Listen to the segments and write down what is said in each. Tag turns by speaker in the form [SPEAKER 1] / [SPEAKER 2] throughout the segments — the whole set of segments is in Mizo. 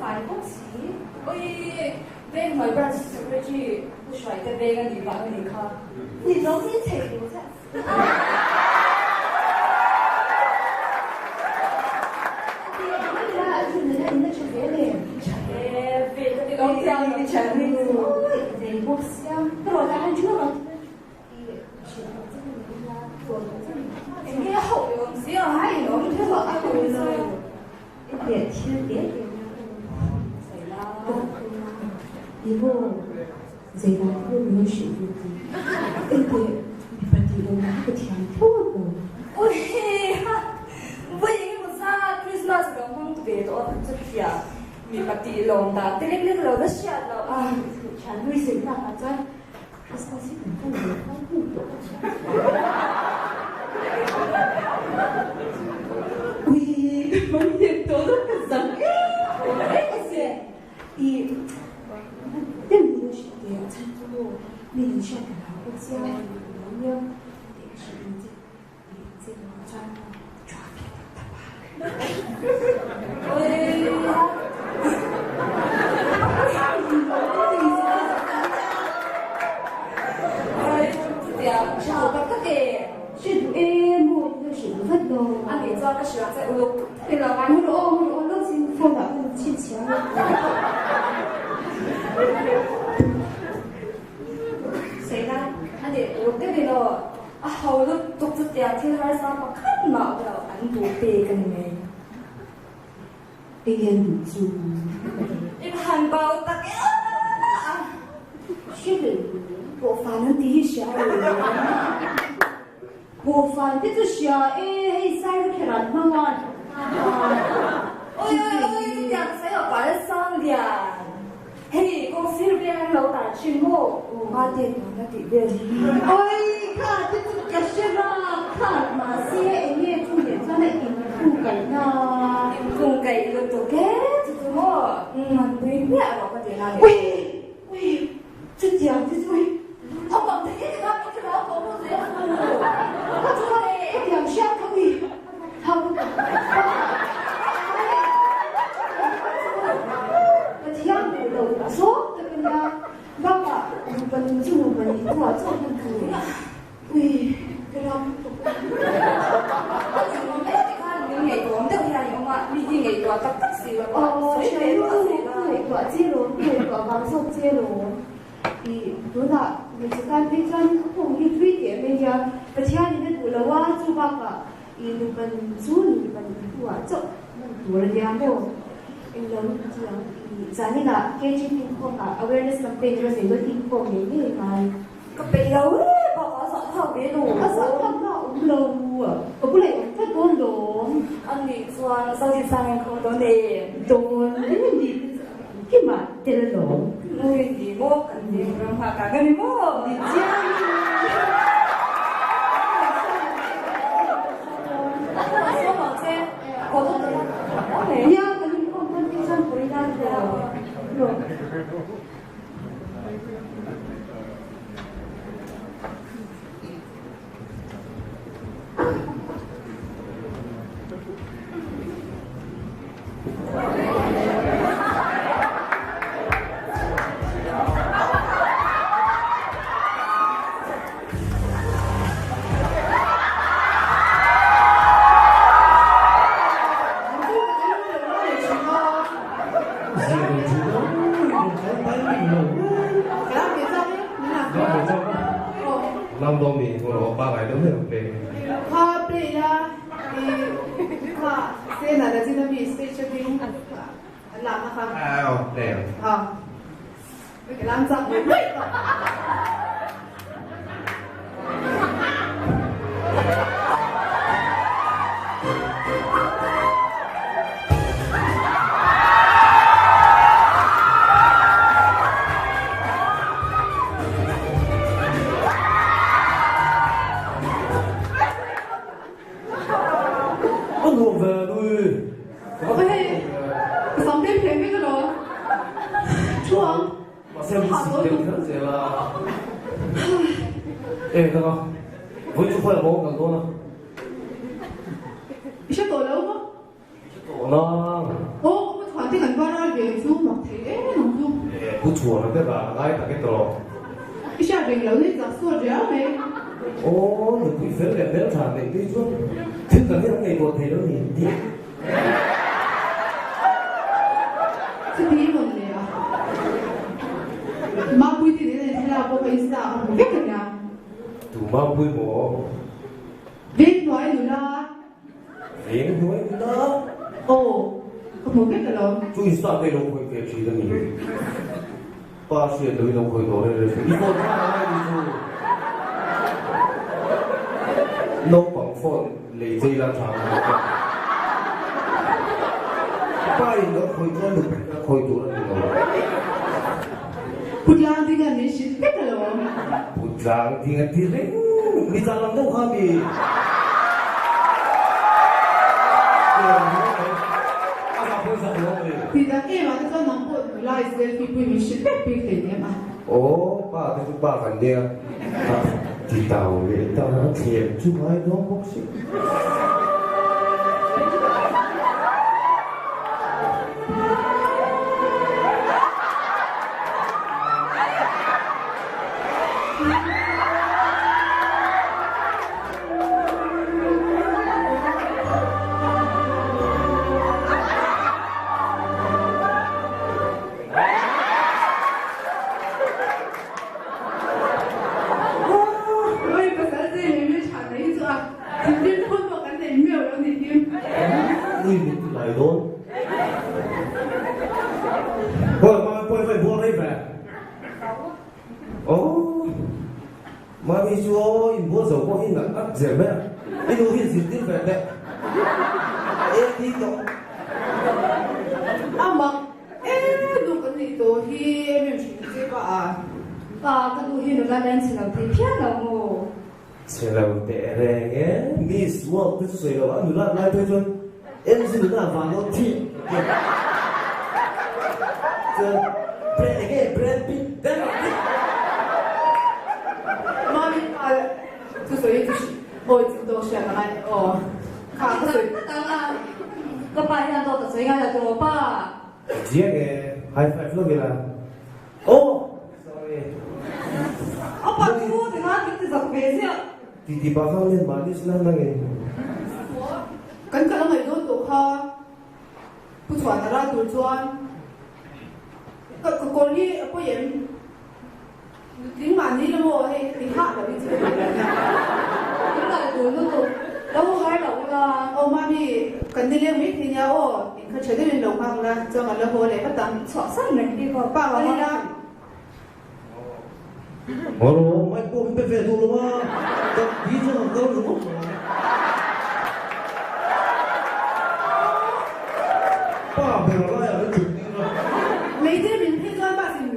[SPEAKER 1] fai bawk si.
[SPEAKER 2] Ui, veng hnuai branch secretary Pu Hruaite veng a nih vang a nih kha.
[SPEAKER 1] Ni lo min chei tur che.
[SPEAKER 3] Zeidah thil min hrilh duh ti? Engteh, mipa tih lo lah ka thiam tho a ko.
[SPEAKER 2] Uiha! Vawi engemaw zat Christmas lo hmang ve tawh a chutia mipa tih lawm dan te lek lek lo la hriat loh a.
[SPEAKER 3] Thian hlui sawi tak ah chuan Christmas hi kan kal ve kal hnu tawh ka thiam. Ui, ka hmang hnem tawh lo ka zak em em a se. I deuh in hrilh teh a chhan chu maw mi in hriat ka hlau bawk sia tih ka lo nia teh ka hrilh ang che i che duh chuan tha ve tak tak a. Hre duh e maw ka hrilh duh vat lo.
[SPEAKER 2] A nih chuan ka hrilh ang che uluk.
[SPEAKER 3] Mu rawh aw, mu rawh aw, lo zin phone ah ka chhinchhiah a.
[SPEAKER 2] Sawilan a nih uluk deuh in aw, a ho lutuk chu tiang thil harsa pakhat mah awm lo an duh pek a ni mai.
[SPEAKER 3] Eng an duh chu?
[SPEAKER 2] In han bau tak em a.
[SPEAKER 3] Hrilh pawhfan an tih hi hria a lo. Pawhfan te chu hria e, hei Sairukher an hmang a.
[SPEAKER 2] Oi oi oi chutiang sawi a pal sang lian. Hei kawng sir veng an lo tar thin maw? Mate tuna tih vel hi.
[SPEAKER 3] Oi kha te chu ka hre rak khat mahse enge chu leh chuan a inkungkaihna.
[SPEAKER 2] Inkungkaih lutuk e chu chu maw? An pui hmiah rawh ka ti na ni.
[SPEAKER 3] Ui ui chutiang te chu
[SPEAKER 2] A bang thei e tikhan min thlarau tawh maw zel chu.
[SPEAKER 3] Ka chu hetiang hriat kha ui thau lutuk. Pathian duh lo zawk tak a nia, bakah nupa nun chu nupa nih hnuah chauh hman tur ui ka ram lutuk a.
[SPEAKER 2] Ka thinlung em tikhan min ngaihtuah awm deuh hian i awm a, mi hi ngaihtuah tak tak si lo a, sawi ve duah a sawi la.
[SPEAKER 3] Ka ngaihtuah che lawm, ka ngaihtuah vang zawk che lawm. I tunah hmeichhe tan phei chuan ka kawng hi thui teh mai nia, Pathianin a duh lo a, chu bakah i nupa nun chu nupa nun hnuah chauh hman tur a nia maw? Englo ti ang i zaninah KGP inkhawmah awareness campaign rawn nei dawn inkhawm ngei ngei ngai.
[SPEAKER 2] Ka peih lo e, bakah a zah thlak ve lo.
[SPEAKER 3] A zah thlak na a awm lo, ka bulah i awm tlat dawn lawm.
[SPEAKER 2] A nih chuan Zodin sang inkhawm dawn em?
[SPEAKER 3] Dawn, ni kimah tel alawm.
[SPEAKER 2] Ui ni maw kan ding ram nghak ang a ni maw?
[SPEAKER 3] Ni chiang in.
[SPEAKER 2] Sawm ang che, haw dawn ta la.
[SPEAKER 3] Nia kan inkhawm dawn te chuan pawi nan rawh.
[SPEAKER 4] Pu Chhuana te dah a ngai tak e tawh.
[SPEAKER 3] I hriat reng lo hi chak sawt riau mai.
[SPEAKER 4] Aw, nupui fel leh hmeltha neih phei chuan thil dang hi an ngaihtuah thei lo ni tih.
[SPEAKER 3] Chuti i rawn leh a. Mapui te nen a thlalak pawh ka insta ah ka hmu vek a nia.
[SPEAKER 4] Tu Mapui maw?
[SPEAKER 3] Veng hnuai nula.
[SPEAKER 4] Veng hnuai nula?
[SPEAKER 3] Aw, ka hmu vek alawm.
[SPEAKER 4] Chu insta te ilo khawih ve thin a ni. Pa hriat lo ilo khawih tawh reng reng suh. I phone thlak a ngai ni chu. Naupang phone lei chei la tha ang bawk a. Pa in kan khawih chuan nupui kan khawih tur a ni lo.
[SPEAKER 3] Putlang ding a min hrilh vek alawm.
[SPEAKER 4] Putlang ding a ti reng. Mi chang lam deuh kha mi.
[SPEAKER 3] Ti tak em ah te chuan nang pawh nula i selfie pui min hrilh vek bik hlei nem a.
[SPEAKER 4] Aw pa te chu pa kan nia. Ti tau leh ta a thlem chu ngai dawn bawk si.
[SPEAKER 3] Oi pasal che leh hmel tha mai hi chu a thinrim phun pawh kan nei miau lo ni hi.
[SPEAKER 4] Ui min ti lai dawn. Oi mami pawi vai bual rei ve. Aw mami chu aw in bual zo pawh hi nat nat zel mai a. I nu hi zirtir ve teh. E ti tawh.
[SPEAKER 3] A mak Ee nu kan nih tawh hi em em hrim che pa a.
[SPEAKER 2] Pa ka duh hi nula len chhe lo thei phian lo maw?
[SPEAKER 4] Chhe lo teh reng e. Miss World te chu sawi lo a nula lai phei chuan MC nula vang lo thih chuan Brad enge Brad Pitt Brad Pitt.
[SPEAKER 3] Mami pa chu sawi chu awi chu tawk hriat a ngai aw kha ka sawi.
[SPEAKER 2] Ka pa hian dawt a sawi ngai lo tawh pa.
[SPEAKER 4] Chiang e, high five lawk ila. Aw sorry.
[SPEAKER 2] A pa chu ti khan min ti zak ve ziah.
[SPEAKER 4] Ti ti pa khan nen mahni chu lan nangin.
[SPEAKER 3] Kan kal a ngaih dawn tawh kha Pu Chhuana ral tur chuan ka kawr hi a pawi em? Nutling mahni la maw hei ka ti hah lo hi chu.
[SPEAKER 2] Kan kal tur lutuk lo har lo ula.
[SPEAKER 3] Aw mami kan ni leng mai thei nia aw in kha tha deuhin lo nghak la chuan kan la haw leh vat ang.
[SPEAKER 2] Chhuah san reng bik aw.
[SPEAKER 3] Pa ka la.
[SPEAKER 4] Aw mai pawh min pe ve duh lo a ka ti chuan ka kal ringawt mai. Pa ber laiah kan chhuk tir a.
[SPEAKER 3] Leitir min phei chuan bus in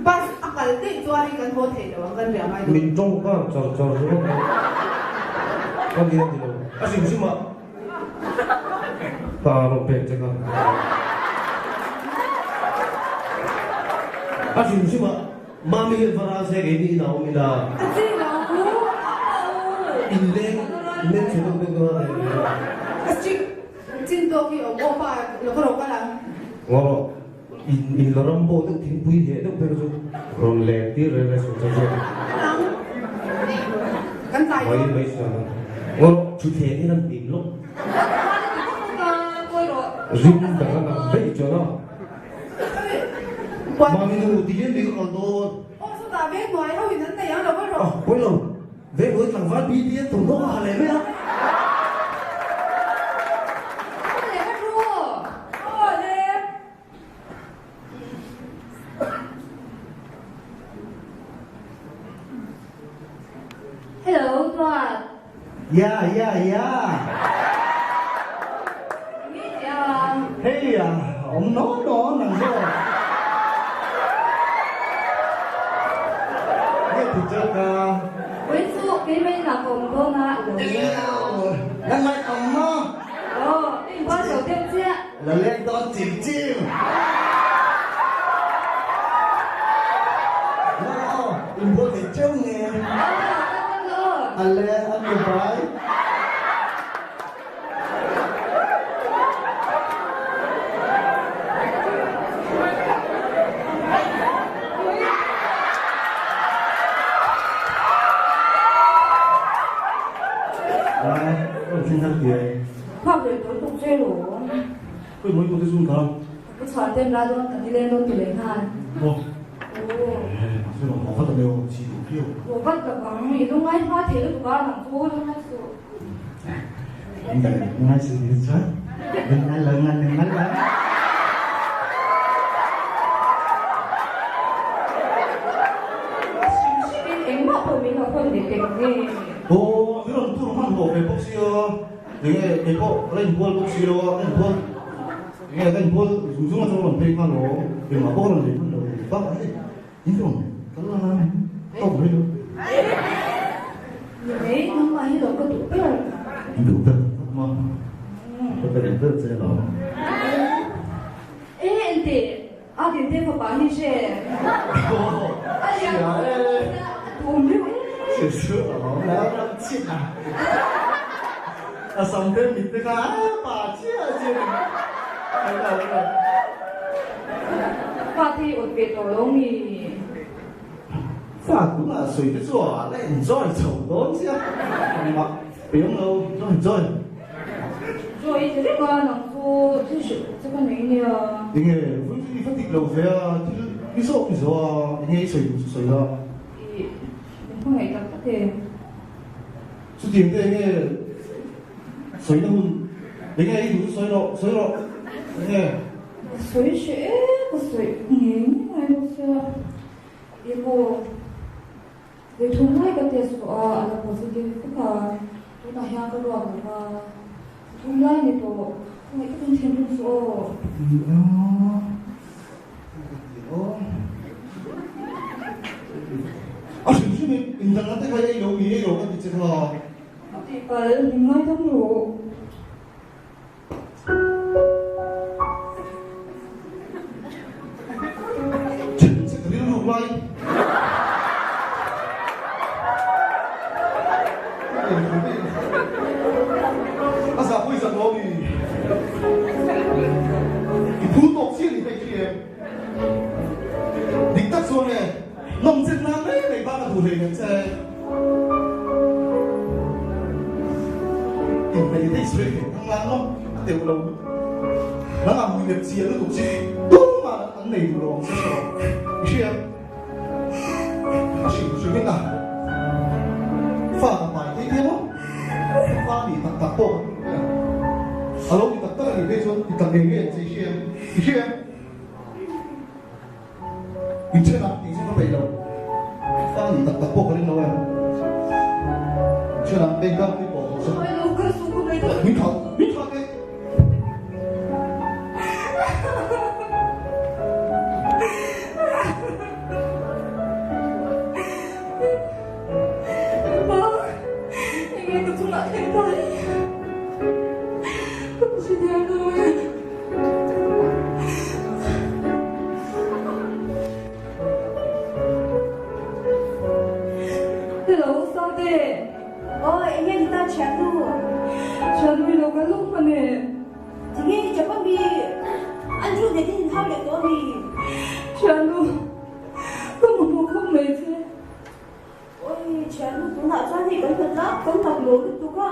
[SPEAKER 3] Bus a kal daih chuan in kan haw thei lo ang kan riah ngai dawn.
[SPEAKER 4] Min tawng khan char char ringawt mai. Ka ni a ti lo. A hrim hrim a. Ta rawn pek che kha. A hrim hrim a. Mami hian va ral se kei ni inah awm ila.
[SPEAKER 2] A chi lo u.
[SPEAKER 4] In leng leng chhe deuh deuh dawn a ni.
[SPEAKER 3] A chi chin tawk hi awm aw pa lo ka rawh kal ang.
[SPEAKER 4] Ngaw rawh. In in la ram pawh deuh thingpui leh deuh phei chu rawn leng tir reng reng suh chang chuan.
[SPEAKER 3] Kan tlai
[SPEAKER 4] Mai mai chuan a ngaw rawh thuthleng hian an hnim lawk. Rim dang a dang daih chuan a. Mami nu ti hian mi ka kal dawn.
[SPEAKER 3] Aw chutah veng hnuai ho in an nei ang lo va rawh.
[SPEAKER 4] Ah pawi lo. Veng hnuai tlangval pi pi an thawmhnaw ka ha leh mai a.
[SPEAKER 2] Hello, Tuan.
[SPEAKER 5] Ya ya ya. Hei a, awm nawn nawn ang zawk. Nge ti chak a?
[SPEAKER 2] Ui chu keimah in ah ka awm dawn a, lo leng a.
[SPEAKER 5] Nang mai awm maw?
[SPEAKER 2] Aw, i inbual zo deuh chiah.
[SPEAKER 5] La leng dawn chim chim. Aw, inbual thei cheu nge?
[SPEAKER 2] Aw, ka kal aw.
[SPEAKER 5] A le, a nu bai. Khawi mawi pawh te chu an kal a.
[SPEAKER 2] Ka pu chhuan te an la dawn, kan nileng dawn ti leh nghal.
[SPEAKER 5] Maw?
[SPEAKER 2] Aw.
[SPEAKER 5] Eh, mahse rawn haw vat a leo, chi duh viau.
[SPEAKER 2] Haw vat ka bang, i lungngai hma thei lutuk a, nang chu lungngai suh.
[SPEAKER 5] Lungngai suh ni chuan, lungngai lo, ngan lungngai lo.
[SPEAKER 2] Hrim hrimin engmah pawh min lo hawn leh pek nge.
[SPEAKER 5] Aw, min rawn tur hman hlawh ve bawk sia. Enge kei pawh ka la inbual bawk si lo a, ka inbual enge ka inbual zung zung atang rawn phei nghal aw, engmah pawh ka rawn lei hman lo bak a hei in rawn kal la ngai tawk mai lo.
[SPEAKER 2] Ni mai, nangmah hi lo ka duh ber.
[SPEAKER 5] In duh ber tak maw? Ka pe duh ber che lo.
[SPEAKER 2] E enteh, a dinte fapa hi hre. A lian a duhawm reuh e.
[SPEAKER 5] Che chu a awm lo ram chhin a. A sam te mit te kha a pa chiah chiah a ni.
[SPEAKER 2] Pa te hi awt ve tawh lo mi.
[SPEAKER 5] Fa tunah sawi te chu a la enjoy chho dawn chiah. Engmah pe awm lo, enjoy enjoy.
[SPEAKER 2] Chaw i ti reng a, nang chu thil hrilh che ka nei nia.
[SPEAKER 5] Enge vui chu i va dik lo ve a, thil i zawk i zawh a, enge i sawi duh chu sawi la.
[SPEAKER 2] I min hmangaih tak tak e.
[SPEAKER 5] Chutiang te enge sawina hun, enge i duh chu sawi rawh, sawi rawh, enge.
[SPEAKER 2] Ka sawi hreh e, ka sawi ngei ngei ngai bawk sia, i maw. Ve thum lai ka test tawh a, a la positive vek a, tunah hian ka ruak lo va, thum lai ni tawh, khawngaih takin thinrim suh aw.
[SPEAKER 5] Ti a, ka ti aw. A hrim hrim in indangna te kha ei lo mi ei lo ka ti che kha.
[SPEAKER 2] Ka tihpalh, min ngaidam rawh.
[SPEAKER 5] Rilru lai a zah pawh i zak lo mi i phu tawk chiah ni hei khi em dik tak chuan e nawm chet nan mai mai bak a duh hlei nen che. Inneih daih sawi theih ang lan maw? A teuh lo lutuk. Nangah mui lem chiah lutuk chi tumah an nei duh lo ang che hre rawh. I hria? A hrim hrim in a fa ka pai thei thei maw? Fa nih tak tak pawh kan duh ve a. A lo ni tak tak a nih phei chuan ti tak ngei ngei ang che i hria? I hria? In then a, tih chu ka peih lo. Fa nih tak tak pawh ka ring lo em. In then a, bank a mi pawh tawh chu. Min thah, min thah teh.
[SPEAKER 2] Ma, enge ka chungah thleng ta hi. Ka hre lo e. Hello, Sate.
[SPEAKER 1] Aw, enge ni ta thiannu?
[SPEAKER 2] Thiannu i lo kal lawk hman e.
[SPEAKER 1] Tinge i chap ami? Andrew nen in inhau leh tawh ami?
[SPEAKER 2] Thiannu, ka mamawh khawp mai che.
[SPEAKER 1] Awi thiannu tunah chuan hei kan hlat lak kan tak lo lutuk a,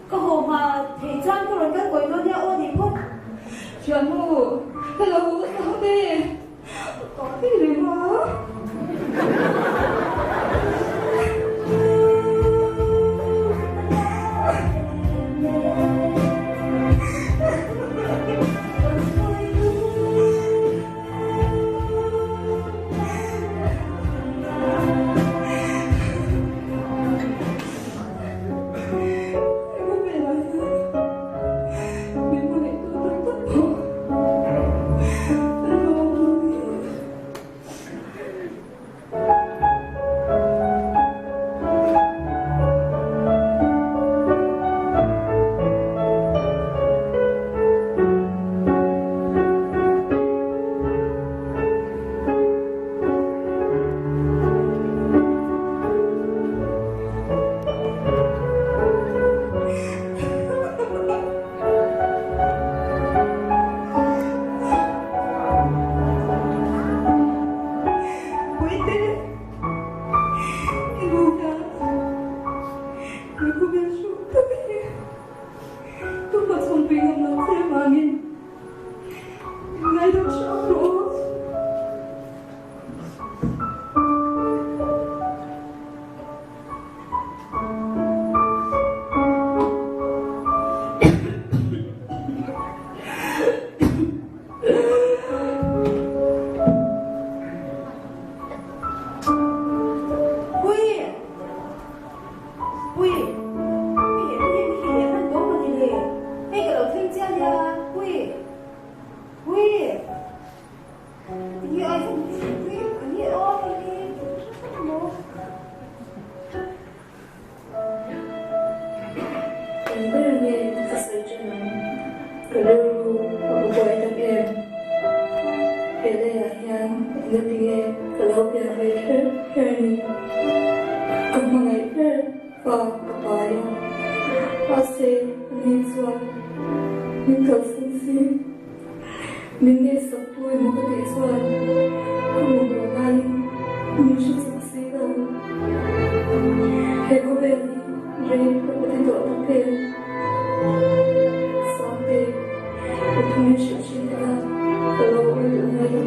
[SPEAKER 1] ka haw hma thei chuan ka rawn kal kawi dawn nia aw ni phawt.
[SPEAKER 2] Thiannu, hello Sangte, ka ti reng a. Min ngaidam hram rawh aw.
[SPEAKER 1] Pui! Pui! Hei he hei hi leh hman tawh maw ni le? Hei ka lo thleng chiah nia, Pui! Pui! Tinge ai hman hi Pui a ni aw hei hi maw?
[SPEAKER 2] Eng ber nge ka sawi ṭan ang? Ka rilru a bu buai tak em? He leiah hian engati nge ka lo pian ve kher kher ni? Ka hmangaih ber fa ka pai a, mahse ani chuan min kalsan si. Min ngaihsak tu emaw ka tih chuan ka mamawh laiin min hre chak si lo. He khawvel hi rei ka va ti tawh tak em? Sangte, ka thu min hrilh thin ila ka lo awih duh ngai lo.